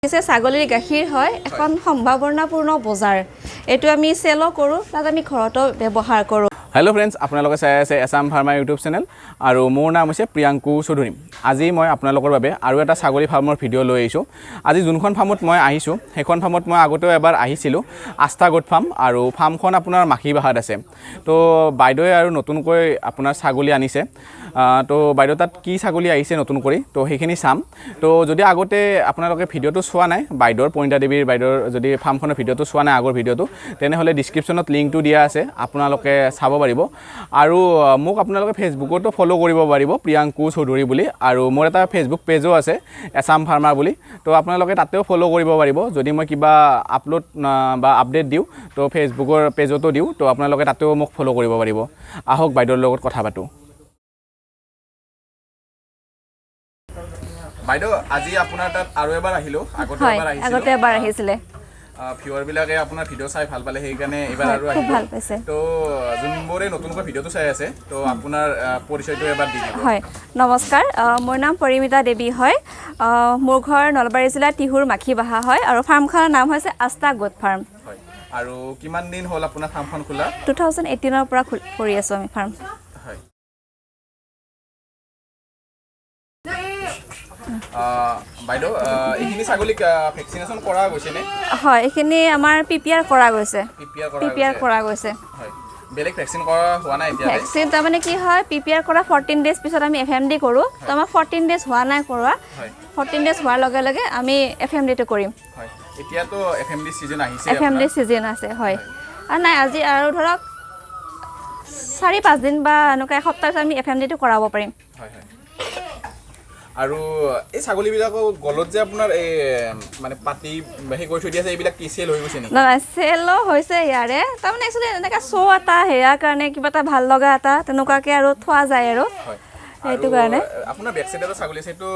ছাগলীৰ গাখীৰ হয় এখন সম্ভাৱনাপূৰ্ণ বজাৰ। এইটো আমি চেলো কৰোঁ, তাত আমি ঘৰতো ব্যৱহাৰ কৰোঁ। হেল্ল' ফ্ৰেণ্ডছ, আপোনালোকে চাই আছে এছাম ফাৰ্মাৰ ইউটিউব চেনেল আৰু মোৰ নাম হৈছে প্ৰিয়াংকু চৌধুৰী। আজি মই আপোনালোকৰ বাবে আৰু এটা ছাগলী ফাৰ্মৰ ভিডিঅ' লৈ আহিছোঁ। আজি যোনখন ফাৰ্মত মই আহিছোঁ সেইখন ফাৰ্মত মই আগতেও এবাৰ আহিছিলোঁ, আস্থা গোট ফাৰ্ম, আৰু ফাৰ্মখন আপোনাৰ মাখিবাহাত আছে। তো বাইদেৱে আৰু নতুনকৈ আপোনাৰ ছাগলী আনিছে। তো বাইদেউ তাত কি ছাগলী আহিছে নতুন কৰি, তো সেইখিনি চাম। তো যদি আগতে আপোনালোকে ভিডিঅ'টো চোৱা নাই, বাইদেউৰ পৰিণীতা দেৱীৰ বাইদেউৰ যদি ফাৰ্মখনৰ ভিডিঅ'টো চোৱা নাই আগৰ ভিডিঅ'টো, তেনেহ'লে ডিছক্ৰিপশ্যনত লিংকটো দিয়া আছে, আপোনালোকে চাব পাৰিব। আৰু মোক আপোনালোকে ফেচবুকতো ফ'ল' কৰিব পাৰিব, প্ৰিয়াংকু চৌধুৰী বুলি। আৰু মোৰ এটা ফেচবুক পেজো আছে এছাম ফাৰ্মাৰ বুলি, তো আপোনালোকে তাতেও ফ'ল' কৰিব পাৰিব। যদি মই কিবা আপলোড বা আপডেট দিওঁ তো ফেচবুকৰ পেজতো দিওঁ, তো আপোনালোকে তাতেও মোক ফ'ল' কৰিব পাৰিব। আহক বাইদেউৰ লগত কথা পাতোঁ। বাইদেউ, আজি আপোনাৰ তাত আৰু এবাৰ আহিলোঁ। আগতে হয়, এবাৰ আহিছিলোঁ। আগতে এবাৰ আহিছিলে। ভিউৱাৰবিলাকে আপোনাৰ ভিডিঅ' চাই ভাল পালে, সেইকাৰণে এইবাৰ হয়, আৰু খুব আহিলোঁ। ভাল পাইছে। তো যোনবোৰে নতুনকৈ ভিডিঅ'টো চাই আছে, তো আপোনাৰ পৰিচয়টো এবাৰ দি দিব। হয়, নমস্কাৰ। মোৰ নাম পৰিমিতা দেৱী হয়। মোৰ ঘৰ নলবাৰী জিলাৰ টিহুৰ মাখিবাহা হয় আৰু ফাৰ্মখনৰ নাম হৈছে আস্থা গোট ফাৰ্ম। হয়, আৰু কিমান দিন হ'ল আপোনাৰ ফাৰ্মখন খোলা? 2018ৰ পৰা কৰি আছোঁ আমি ফাৰ্ম। হয়। বাইদেউ, এইখিনি ছাগলীক ভেকচিনেশ্যন কৰা গৈছেনে? হয়, এইখিনি আমাৰ পি পি আৰ কৰা গৈছে। পি পি আৰ কৰা পি পি আৰ গৈছে। কৰা গৈছে। হয়, বেলেগ ভেকচিন কৰা হোৱা নাই এতিয়ালৈ? ভেকচিন তাৰমানে কি হয়, পি পি আৰ কৰা 14 ডেইজ পিছত আমি এফ এম ডি কৰোঁ। তো আমাৰ 14 ডেইজ হোৱা নাই কৰোৱা। 14 ডেইজ হোৱাৰ লগে লগে আমি এফ এম ডিটো কৰিম। হয়, এতিয়াতো এফ এম ডি ছিজন আহিছে। এফ এম ডি ছিজন আছে, হয়। আৰু নাই, আজি আৰু ধৰক 4-5 দিন বা এনেকুৱা এসপ্তাহ পিছত আমি এফ এম ডিটো কৰাব পাৰিম। হয় হয় আৰু এই ছাগলীবিলাকৰ গলত যে আপোনাৰ এই মানে পাতি সেই কৰি থৈ দিয়া আছে, এইবিলাক কি চেল হৈ গৈছে নেকি? নহয়, চেলো হৈছে ইয়াৰে। তাৰমানে একচুৱেলি এনেকৈ শ্ব' এটা হেয়াৰ কাৰণে কিবা এটা ভাল লগা এটা তেনেকুৱাকৈ আৰু থোৱা যায় আৰু সেইটো আৰু কাৰণে। আপোনাৰ বেক চাইডে এটা ছাগলী আছে, সেইটো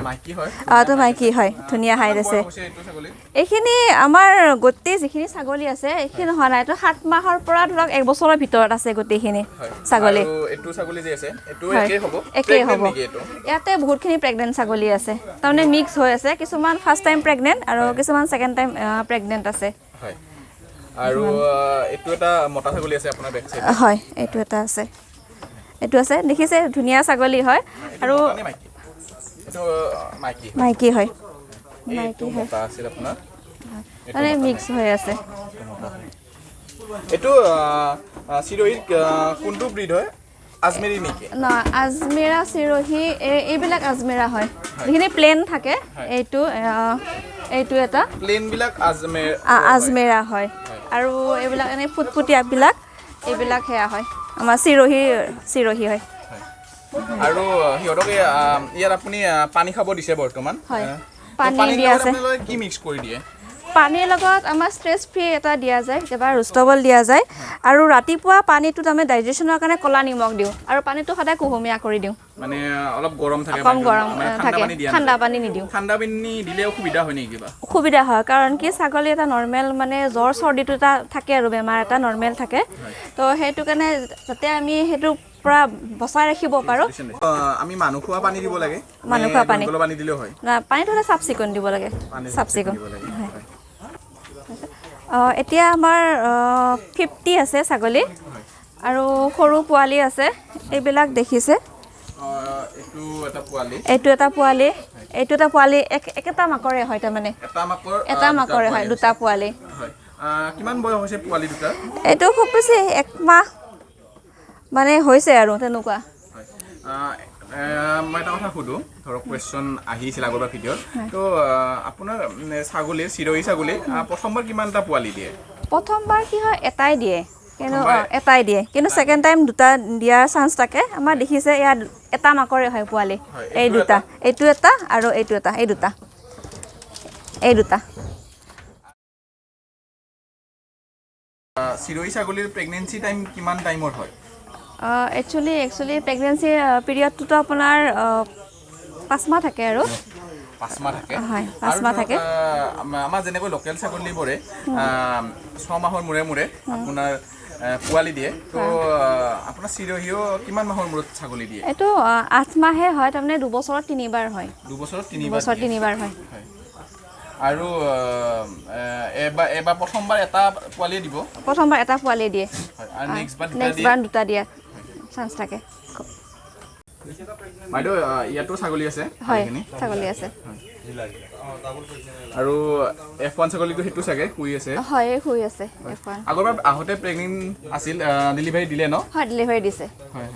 মাইকী হয়? এইটো মাইকী হয়, ধুনীয়া হাইট কিমান আছে। বয়স হৈছে এইটো ছাগলী? এইখিনি আমাৰ গোটেই যিখিনি ছাগলী আছে এইখিনি হোৱা নাই, এইটো 7 মাহৰ পৰা ধৰক এক বছৰৰ ভিতৰত আছে গোটেইখিনি ছাগলী। আৰু এইটো ছাগলী যে আছে, এইটো হয়, একেই হ'ব? একেই Pregnant হ'ব। নেকি এইটো? ইয়াতে বহুতখিনি প্ৰেগনেণ্ট ছাগলী আছে, তাৰমানে মিক্স হৈ আছে। কিছুমান ফাৰ্ষ্ট টাইম প্ৰেগনেণ্ট আৰু কিছুমান ছেকেণ্ড টাইম প্ৰেগনেণ্ট আছে। হয়, আৰু এইটো এটা মতা ছাগলী আছে আপোনাৰ বেক চাইডে। হয়, এইটো এটা আছে, এইটো আছে, দেখিছে, ধুনীয়া ছাগলী হয় আৰু নে মাইকী? এইটো মাইকী? মাইকী হয়। এইটো মাইকী হয়। মতা আছিল আপোনাৰ। এইটো মানে মতা। মিক্স হৈ আছে। এইটো চিৰহিৰ কোনটো ব্ৰীড হয়? আজমেৰী নেকি? ন, আজমেৰা, চিৰহি, এইবিলাক আজমেৰা হয়। যিখিনি প্লেন থাকে, এইটো এটা প্লেন বিলাক আজমেৰ? আজমেৰা হয়। আৰু এইবিলাক এনেই ফুটফুটীয়াবিলাক, এইবিলাক সেয়া হয় আমাৰ চিৰহি, চিৰহি হয়। আৰু সিহঁতক ইয়াত আপুনি পানী খাব দিছে বৰ্তমান? হয়। তো পানী পানীৰ দিয়া লগত আছে। আপোনালোকে কি মিক্স কৰি দিয়ে? পানীৰ লগত আমাৰ ষ্ট্ৰেছ ফ্ৰী এটা দিয়া যায়, কেতিয়াবা ৰুষ্টবল দিয়া যায়। আৰু ৰাতিপুৱা পানীটোত আমি ডাইজেশ্যনৰ কাৰণে ক'লা নিমখ দিওঁ আৰু পানীটো সদায় কুহুমীয়া কৰি দিওঁ। মানে অলপ গৰম থাকে কম পানীটো, গৰম মানে ঠাণ্ডা থাকে। পানী দিয়া ঠাণ্ডা নাযায়? পানী নিদিওঁ। ঠাণ্ডা পানী দিলে অসুবিধা হয় নেকি কিবা? অসুবিধা হয়, কাৰণ কি ছাগলী এটা নৰ্মেল মানে জ্বৰ চৰ্দিটো এটা থাকে আৰু বেমাৰ এটা নৰ্মেল থাকে। তো সেইটো কাৰণে যাতে আমি সেইটোৰ পৰা বচাই ৰাখিব পাৰোঁ। আমি মানুহ খোৱা পানী দিব লাগে? মানুহ খোৱা পানী। দমকলৰ পানী দিলেও হয়? না, পানীটো সদায় চাফ চিকুণ দিব লাগে। পানী চাফ চিকুণ। দিব লাগে। হয়। এতিয়া আমাৰ 50 আছে ছাগলী আৰু সৰু পোৱালি আছে, এইবিলাক দেখিছে। এইটো এটা পোৱালি। এইটো এটা পোৱালি, এইটো এটা পোৱালি, একেটা মাকৰে হয় তাৰমানে। এটা মাকৰ এটা দুটা মাকৰে হয়। পোৱালি দুটা হৈছে। পোৱালি। হয়, কিমান বয়স হৈছে পোৱালি দুটাৰ? এইটো খুব বেছি এক মাহ মানে হৈছে আৰু তেনেকুৱা। হয়। মই এটা কথা সুধোঁ, ধৰক কুৱেশ্যন আহিছিল আগৰবাৰ ভিডিঅ'ত। তো আপোনাৰ ছাগলীৰ, চিৰহি ছাগলী প্ৰথমবাৰ কিমানটা পোৱালি দিয়ে? প্ৰথমবাৰ কি হয়, এটাই দিয়ে কিন্তু। প্ৰথমবাৰ এটাই দিয়ে, কিন্তু ছেকেণ্ড টাইম দুটা দিয়াৰ চান্স থাকে। আমাৰ দেখিছে, ইয়াত এটা মাকৰে হয় পোৱালি। এই এইটো দুটা, এইটো এটা আৰু এইটো এটা, এই দুটা, এই দুটা। চিৰহি ছাগলীৰ প্ৰেগনেঞ্চি টাইম কিমান টাইমৰ হয়? একচুৱেলি প্ৰেগনেঞ্চি পিৰিয়ডটোতো আপোনাৰ 5 মাহ থাকে আৰু। 5 মাহ থাকে? হয়, 5 আৰু মাহ ধৰক, থাকে। আমাৰ যেনেকৈ লোকেল ছাগলীবোৰে 6 মাহৰ মূৰে মূৰে আপোনাৰ পোৱালি দিয়ে, তো আপোনাৰ চিৰহিও কিমান মাহৰ মূৰত ছাগলী দিয়ে? এইটো 8 মাহে হয়, তাৰমানে 2 বছৰত তিনিবাৰ হয়। 2 বছৰত তিনিবাৰ 2 বছৰত দিয়ে। তিনিবাৰ হয়। হয়। আৰু এবাৰ এবাৰ প্ৰথমবাৰ এটা পোৱালিয়ে দিব? প্ৰথমবাৰ এটা পোৱালি দিয়ে। হয়, আৰু নেক্সট বাৰ দুটা নেক্সট দিয়ে? বাৰ দুটা দিয়া চান্স থাকে। বাইদেউ, ইয়াতো ছাগলী আছে? হয়। ভালেখিনি। ছাগলী আছে। আৰু F1 ছাগলীটো সেইটো চাগে শুই আছে? হয়, শুই আছে F1। আগৰবাৰ আহোঁতে প্ৰেগনেণ্ট আছিল, ডেলিভাৰী দিলে ন? হয়, ডেলিভাৰী দিছে। হয়।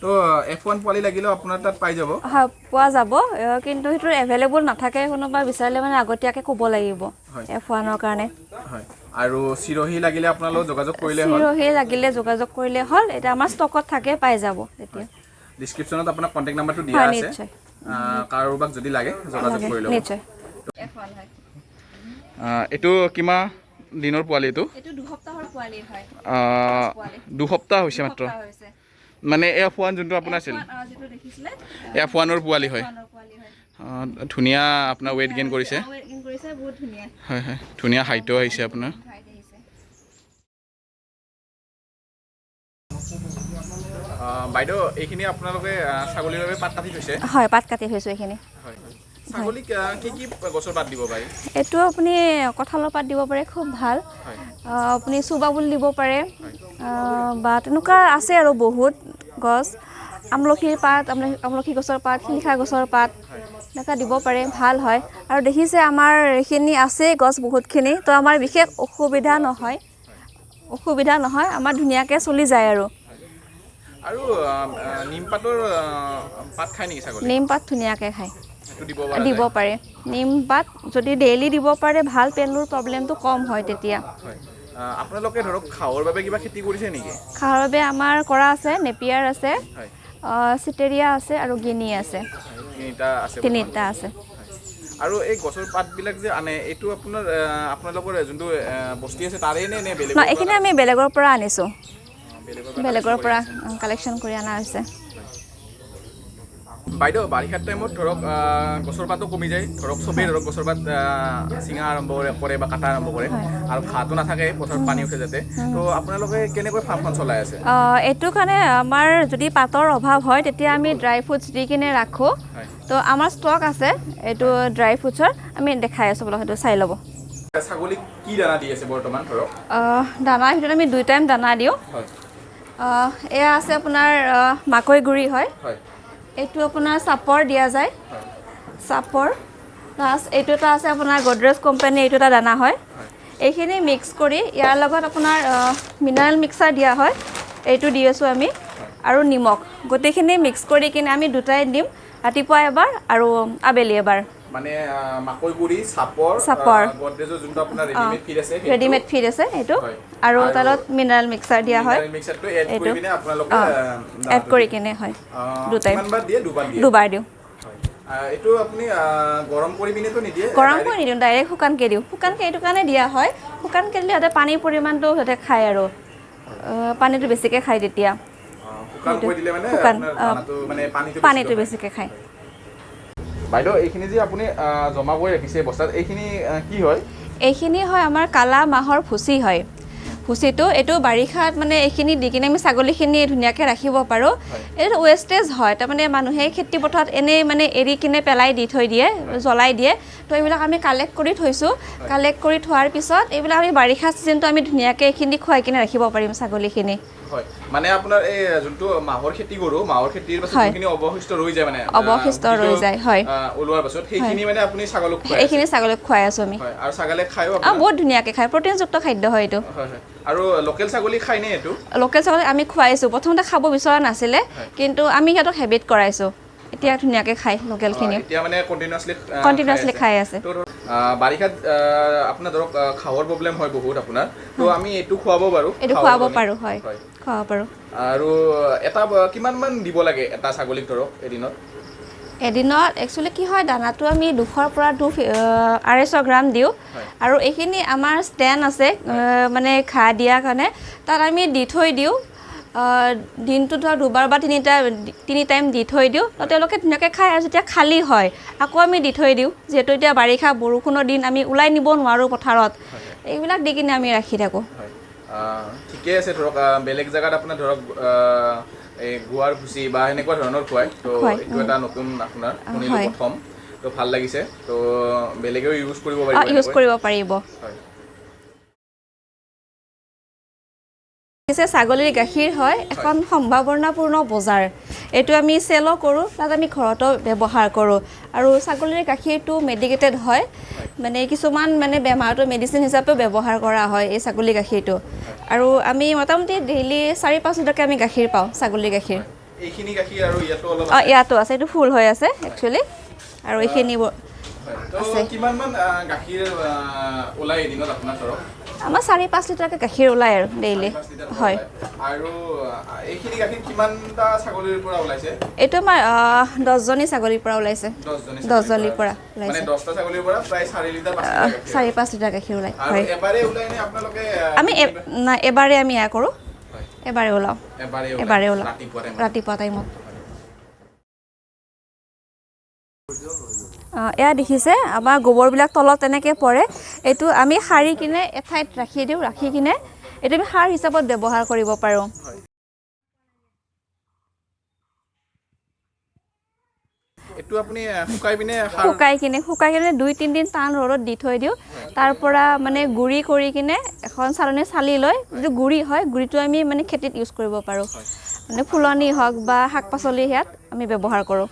তো F1 পোৱালি লাগিলেও আপোনাৰ তাত পাই যাব? হয়, পোৱা যাব, কিন্তু সেইটো এভেইলেবল নাথাকে। কোনোবা বিচাৰিলে মানে আগতীয়াকৈ ক'ব লাগিব F1ৰ কাৰণে। হয়, আৰু চিৰহি লাগিলে আপোনাৰ লগত যোগাযোগ কৰিলে হ'ল? চিৰহি লাগিলে যোগাযোগ কৰিলে হ'ল। এতিয়া আমাৰ ষ্টকত থাকে, পাই যাব তেতিয়া। ডিছক্ৰিপশ্যনত আপোনাৰ কণ্টেক্ট নাম্বাৰটো দিয়া হয়। আছে। নিশ্চয়। কাৰোবাক যদি লাগে যোগাযোগ কৰি ল'ব। নিশ্চয়, F1 হয়। এইটো কিমান দিনৰ পোৱালি এইটো? এইটো 2 সপ্তাহৰ পোৱালি হয়। পোৱালি। 2 সপ্তাহ হৈছে মাত্ৰ? সপ্তাহ হৈছে। মানে F1 যোনটো আপোনাৰ আছিল? F1, যিটো দেখিছিলে। F1ৰ পোৱালি হয়। F1ৰ পোৱালি হয়। ধুনীয়া আপোনাৰ ৱেইট গেইন কৰিছে। weight gain কৰিছে, বহুত ধুনীয়া। হয়, ধুনীয়া হাইটো আহিছে আপোনাৰ। height আহিছে। বাইদেউ, এইখিনি আপোনালোকে ছাগলীৰ বাবে পাত কাটি থৈছে? হয়, পাত কাটি থৈছোঁ এইখিনি। হয়, ছাগলীক কি কি গছৰ পাত দিব পাৰি? এইটো আপুনি কঁঠালৰ পাত দিব পাৰে, খুব ভাল। আপুনি চুবাবুল দিব পাৰে, বা তেনেকুৱা আছে আৰু বহুত গছ, আমলখিৰ পাত, আমলখি গছৰ পাত, শিলিখা গছৰ পাত, এনেকুৱা দিব পাৰে, ভাল হয়। আৰু দেখিছে আমাৰ এইখিনি আছেই গছ বহুতখিনি, তো আমাৰ বিশেষ অসুবিধা নহয়, আমাৰ ধুনীয়াকৈ চলি যায় আৰু। আৰু নিমপাতৰ পাত খায় নেকি ছাগলী? নিম পাত ধুনীয়াকৈ খায়। সেইটো দিব পৰা দিব যায়? পাৰে। নিম পাত যদি ডেইলি দিব পাৰে ভাল, পেলুৰ প্ৰব্লেমটো কম হয় তেতিয়া। হয়, আপোনালোকে ধৰক খাবৰ বাবে কিবা খেতি কৰিছে নেকি? খাৰৰ বাবে আমাৰ কৰা আছে, নেপিয়াৰ আছে, চিটেৰিয়া আছে আৰু গিনি আছে। তিনিটা আছে? তিনিটা আছে। আৰু এই গছৰ পাতবিলাক যে আনে, এইটো আপোনাৰ আপোনালোকৰ যোনটো বস্তি আছে তাৰে নে নে বেলেগৰ ন পৰা? এইখিনি আমি বেলেগৰ পৰা আনিছোঁ। বেলেগৰ পৰা? বেলেগৰ পৰা কালেকশ্যন কৰি অনা হৈছে। বাইদেউ, বাৰিষাৰ টাইমত ধৰক গছৰ পাতো কমি যায়, ধৰক চবেই ধৰক গছৰ পাত ছিঙা আৰম্ভ কৰে বা কাটা আৰম্ভ কৰে আৰু ঘাঁহটো নাথাকে, পথাৰত পানী উঠে যাতে, তো আপোনালোকে কেনেকৈ ফাৰ্মখন চলাই আছে? এইটো কাৰণে আমাৰ যদি পাতৰ অভাৱ হয় তেতিয়া আমি ড্ৰাই ফ্ৰুটছ দি কিনে ৰাখোঁ। তো আমাৰ ষ্টক আছে এইটো ড্ৰাই ফ্ৰুটছৰ, আমি দেখাই আছোঁ বোলো, সেইটো চাই ল'ব। ছাগলীক কি দানা দি আছে বৰ্তমান ধৰক? দানাৰ ভিতৰত আমি দুই টাইম দানা দিওঁ। এয়া আছে আপোনাৰ মাকৈ গুড়ি হয়। এইটো আপোনাৰ চাপৰ দিয়া যায়। চাপৰ প্লাছ এইটো এটা আছে আপোনাৰ গডৰেজ কোম্পানী, এইটো এটা দানা হয়। এইখিনি মিক্স কৰি ইয়াৰ লগত আপোনাৰ মিনাৰেল মিক্সাৰ দিয়া হয়, এইটো দি আছোঁ আমি, আৰু নিমখ, গোটেইখিনি মিক্স কৰি কিনে আমি দুটাই দিম, ৰাতিপুৱা এবাৰ আৰু আবেলি এবাৰ। মানে মাকৈ গুড়ি, চাপৰ, চাপৰ। গডৰেজৰ যোনটো আপোনাৰ ৰেডিমেড ফিড আছে সেইটো- ৰেডিমেড ফিড আছে সেইটো। আৰু আৰু তাৰ লগত মিনাৰেল মিক্সাৰ দিয়া হয়। মিনাৰেল মিক্সাৰটো এড কৰি এইটো। পিনে আপোনালোকে এড দানাটো কৰি দিয়ে। কিনে, হয়, দুটাই। কিমানবাৰ দিয়ে? দুবাৰ দিয়ে? দুবাৰ দিওঁ। হয়। এইটো আপুনি গৰম কৰি পিনেতো নিদিয়ে? গৰম direct? কৰি নিদিওঁ, ডাইৰেক্ট শুকানকৈ দিওঁ। শুকানকৈ এইটো কাৰণে দিয়া হয়, শুকানকৈ দিলে সিহঁতে পানীৰ পৰিমাণটো সিহঁতে খায় আৰু পানীটো বেছিকৈ খায় তেতিয়া। শুকান কৰি দিলে মানে শুকান, আপোনাৰ দানাটো মানে পানীটো পানীটো বেছিকৈ বেছিকৈ খায়। বাইদেউ, এইখিনি যে আপুনি জমা কৰি ৰাখিছে বস্তাত, এইখিনি কি হয়? এইখিনি হয় আমাৰ কালা মাহৰ ভুচি হয়। ভুচিটো এইটো বাৰিষাত মানে এইখিনি দি কিনে আমি ছাগলীখিনি ধুনীয়াকৈ ৰাখিব পাৰোঁ। এইটো ৱেষ্টেজ হয়, তাৰমানে মানুহে খেতি পথাৰত এনেই মানে এৰি কিনে পেলাই দি থৈ দিয়ে, জ্বলাই দিয়ে। তো এইবিলাক আমি কালেক্ট কৰি থৈছোঁ। কালেক্ট কৰি থোৱাৰ পিছত এইবিলাক আমি বাৰিষা ছিজনটো আমি ধুনীয়াকৈ এইখিনি খুৱাই কিনে ৰাখিব পাৰিম ছাগলীখিনি। হয়, মানে আপোনাৰ এই যোনটো মাহৰ খেতি কৰোঁ, মাহৰ খেতিৰ পাছত যোনখিনি অৱশিষ্ট ৰৈ যায় মানে অৱশিষ্ট ৰৈ গুটিটো, যায়, হয়। ওলোৱাৰ পাছত সেইখিনি মানে আপুনি ছাগলক খুৱাই আছে? এইখিনি ছাগলীক খুৱাই আছোঁ আমি। হয়, আৰু ছাগলে খায়ো আপোনাৰ? বহুত ধুনীয়াকৈ খায়, প্ৰটিনযুক্ত খাদ্য হয় এইটো। হয়, আৰু লোকেল ছাগলী খায় নে এইটো? লোকেল ছাগলী আমি খুৱাইছোঁ। প্ৰথমতে খাব বিচৰা নাছিলে, কিন্তু আমি সিহঁতক হেবিট কৰাইছোঁ, এতিয়া ধুনীয়াকৈ খায় লোকেলখিনি। এতিয়া মানে কণ্টিনিউৱাছলি? কণ্টিনিউৱাছলি খাই আছে। তো ধৰক, বাৰিষাত আপোনাৰ ধৰক খাৱৰ প্ৰব্লেম হয় বহুত আপোনাৰ, তো আমি এইটো খুৱাব পাৰোঁ? এইটো খাৱৰ খুৱাব কাৰণে। পাৰোঁ, হয়। খুৱাব পাৰোঁ। আৰু এটা কিমান মান দিব লাগে এটা ছাগলীক ধৰক এদিনত? এদিনত একচুৱেলি কি হয়, দানাটো আমি 200ৰ পৰা 250 গ্ৰাম দিওঁ। আৰু এইখিনি আমাৰ ষ্টেণ্ড আছে, মানে ঘাঁহ দিয়াৰ কাৰণে, তাত আমি দি থৈ দিওঁ। দিনটো ধৰক দুবাৰ বা তিনি টাইম দি থৈ দিওঁ, তো তেওঁলোকে ধুনীয়াকৈ খায়। আৰু যেতিয়া খালী হয় আকৌ আমি দি থৈ দিওঁ। যিহেতু এতিয়া বাৰিষা বৰষুণৰ দিন, আমি ওলাই নিব নোৱাৰোঁ পথাৰত, এইবিলাক দি কিনে আমি ৰাখি থাকোঁ। হয়, ঠিকে আছে। ধৰক বেলেগ জেগাত আপোনাৰ ধৰক এই গোৱাৰ ভুচি বা সেনেকুৱা ধৰণৰ খুৱায়, তো খুৱায়, এইটো এটা নতুন আপোনাৰ শুনিলোঁ প্ৰথম। তো তো ভাল লাগিছে। তো বেলেগেও ইউজ কৰিব পাৰিব? ইউজ এনেকৈ। কৰিব পাৰিব। হয়। পিছে ছাগলীৰ গাখীৰ হয় এখন সম্ভাৱনাপূৰ্ণ বজাৰ। এইটো আমি চেলো কৰোঁ, তাত আমি ঘৰতো ব্যৱহাৰ কৰোঁ। আৰু ছাগলীৰ গাখীৰটো মেডিকেটেড হয়, মানে কিছুমান মানে বেমাৰটো মেডিচিন হিচাপেও ব্যৱহাৰ কৰা হয় এই ছাগলী গাখীৰটো। আৰু আমি মোটামুটি ডেইলি 4-5 লিটাৰকৈ আমি গাখীৰ পাওঁ, ছাগলীৰ গাখীৰ। এইখিনি গাখীৰ আৰু ইয়াতো অলপ অঁ, ইয়াতো আছে, এইটো ফুল হৈ আছে একচুৱেলি। আৰু এইখিনি তো কিমানমান গাখীৰ ওলাই এদিনত আপোনাৰ ধৰক? আমাৰ 4-5 লিটাৰকৈ গাখীৰ ওলায় আৰু ডেইলি। 5 লিটাৰ হয়। ওলায়। আৰু এইখিনি গাখীৰ কিমানটা ছাগলীৰ পৰা ওলাইছে? এইটো আমাৰ 10জনী ছাগলীৰ পৰা ওলাইছে। 10জনী? 10জনীৰ পৰা মানে ওলাইছে। 10টা ছাগলীৰ পৰা প্ৰায় 4 লিটাৰ, 5 লিটাৰ গাখীৰ? 4-5 লিটাৰ গাখীৰ ওলায়। আৰু হয়। এবাৰে ওলাই নে আপোনালোকে আমি নাই, এবাৰে আমি এয়া কৰোঁ। হয়। এবাৰে ওলাওঁ। এবাৰে ওলায়, এবাৰে ওলাওঁ। ৰাতিপুৱা টাইমত? ৰাতিপুৱা টাইমত। এয়া দেখিছে, আমাৰ গোবৰবিলাক তলত তেনেকৈ পৰে। এইটো আমি সাৰি কিনে এঠাইত ৰাখি দিওঁ, ৰাখি কিনে এইটো আমি সাৰ হিচাপত ব্যৱহাৰ কৰিব পাৰোঁ। এইটো আপুনি শুকাই পিনে সাৰ শুকাই কিনে 2-3 দিন টান ৰ'দত দি থৈ দিওঁ। তাৰ পৰা মানে গুড়ি কৰি কিনে এখন চালনী চালি লৈ যিটো গুড়ি হয়, গুড়িটো আমি মানে খেতিত ইউজ কৰিব পাৰোঁ। মানে ফুলনি হওক বা শাক পাচলি, সেয়াত আমি ব্যৱহাৰ কৰোঁ।